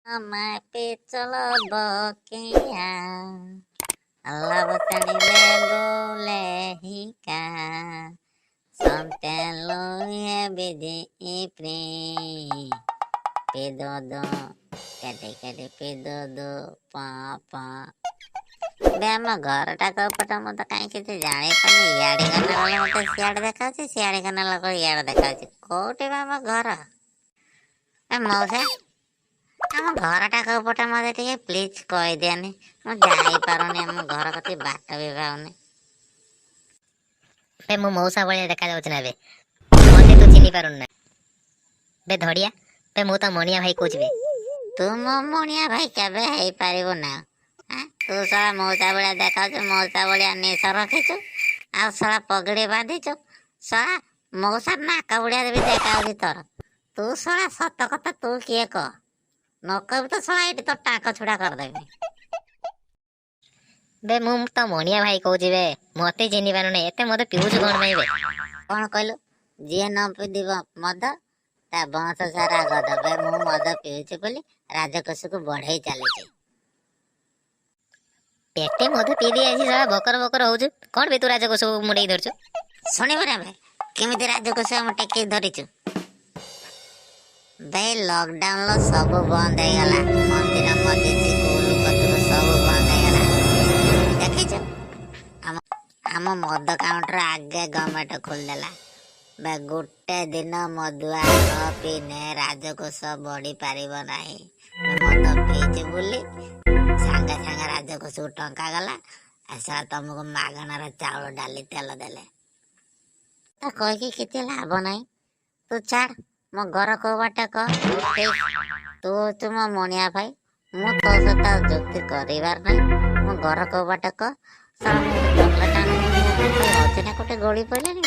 ମାପି ଚଳ ବକିଆ অলপ জানিলে বোলে শিকা সন্তে লৈহে বিধি প্ৰি পি দো দো କେଟେ କେଟେ ପି ଦୋ ଦୋ ପା ପା। ବେ, ଆମ ଘରଟା କୋଉ ପଟ ମୁଁ ତ କାହିଁ କିଛି ଜାଣିପାରୁନି। ଇଆଡ଼େ ଗଲା ବେଳେ ମତେ ସିଆଡ଼େ ଦେଖାଯାଉଛି, ସିଆଡ଼େ ଗଲା ବେଳକୁ ଇଆଡ଼େ ଦେଖାଯାଉଛି। କୋଉଠି ବା ଆମ ଘର? ଏ ମଉସା, ଆମ ଘରଟା କୋଉ ପଟେ ମତେ ଟିକେ ପ୍ଲିଜ୍ କହିଦିଅନି। ମୁଁ ଯାଇପାରୁନି, ଆମ ଘର କତିକି ବାଟ ବି ପାଉନି। ବେ, ମୁଁ ମଉସା ଭଳିଆ ଦେଖାଯାଉଛି ନା ବେ? ମତେ ତୁ ଚିହ୍ନି ପାରୁନୁ ନା ବେ ଧଡ଼ିଆ? ବେ, ମୁଁ ତ ମଣିଆ ଭାଇ କହୁଛି ବେ। ତୁ ମୋ ମଣିଆ ଭାଇ କେବେ ହେଇପାରିବୁ ନା। ତୁ ଶଳା ମଉସା ଭଳିଆ ଦେଖାଉଛୁ, ମଉସା ଭଳିଆ ନିଶ ରଖିଛୁ ଆଉ ଶଳା ପଗଡ଼ି ବାନ୍ଧିଛୁ, ଶଳା ମଉସା ନାକ ଭଳିଆ ବି ଦେଖାଯାଉଛି ତୋର। ତୁ ଶଳା ସତ କଥା ତୁ କିଏ କହ, ନ କହିବୁ ତ ଶଳା ଏଇଠି ତୋ ଟାଙ୍କ ଛୁଡ଼ା କରିଦେବି। ବେ, ମୁଁ ତ ମଣିଆ ଭାଇ କହୁଛି ବେ, ମତେ ଚିହ୍ନି ପାରୁନି? ଏତେ ମତେ ପିଉଛୁ କଣ ପାଇଁ ବେ? କଣ କହିଲୁ? ଯିଏ ନ ପିଇଥିବ ମଦ ତା ବଂଶ ସାରା ଗଦ। ବେ, ମୁଁ ମଦ ପିଉଛି ବୋଲି ରାଜକୋଷକୁ ବଢେଇ ଚାଲିଛି। ପେଟେ ମଦ ପିଇ ଦେଇ ଆସି ଶଳା ବକର ବକର ହଉଛୁ। କଣ ବେ ତୁ ରାଜକୋଷକୁ ମୁଣ୍ଡେଇ ଧରିଛୁ? ଶୁଣିବୁ ନା ବେ କେମିତି ରାଜକୋଷ ଆମେ ଟେକିକି ଧରିଛୁ? ବେ, ଲକଡାଉନ ସବୁ ବନ୍ଦ ହେଇଗଲା, ମନ୍ଦିର ମସଜିଦ ସ୍କୁଲ କତୁର ସବୁ ବନ୍ଦ ହେଇଗଲା। ଦେଖିଛୁ, ଆମ ମଦ କାଉଣ୍ଟର ଆଗେ ଗଭର୍ଣ୍ଣମେଣ୍ଟ ଖୋଲିଦେଲା। ବେ, ଗୋଟେ ଦିନ ମଦୁଆ ନ ପିଇନେ ରାଜକୋଷ ବଢି ପାରିବ ନାହିଁ। ମଦ ପିଇଛି ବୋଲି ସାଙ୍ଗେ ସାଙ୍ଗେ ରାଜକୋଷକୁ ଟଙ୍କା ଗଲା, ଆଉ ଶଳା ତମକୁ ମାଗଣାରେ ଚାଉଳ ଡାଲି ତେଲ ଦେଲେ। ତ କହିକି କିଛି ଲାଭ ନାହିଁ, ତୁ ଛାଡ଼, ମୋ ଘର କୋଉ ବାଟ କହ। ତୁ ହଉଛୁ ମୋ ମଣିଆ ଭାଇ, ମୁଁ ତୋ ସହିତ ଆଉ ଯୁକ୍ତି କରିବାର ନାହିଁ। ମୋ ଘର କୋଉ ବାଟ କହ। ଶଳା ମୁଁ ଚକୋଲେଟ୍ ଆଣିବି, ଅଛି ନା ଗୋଟେ ଗଳି ପଡ଼ିଲାଣି।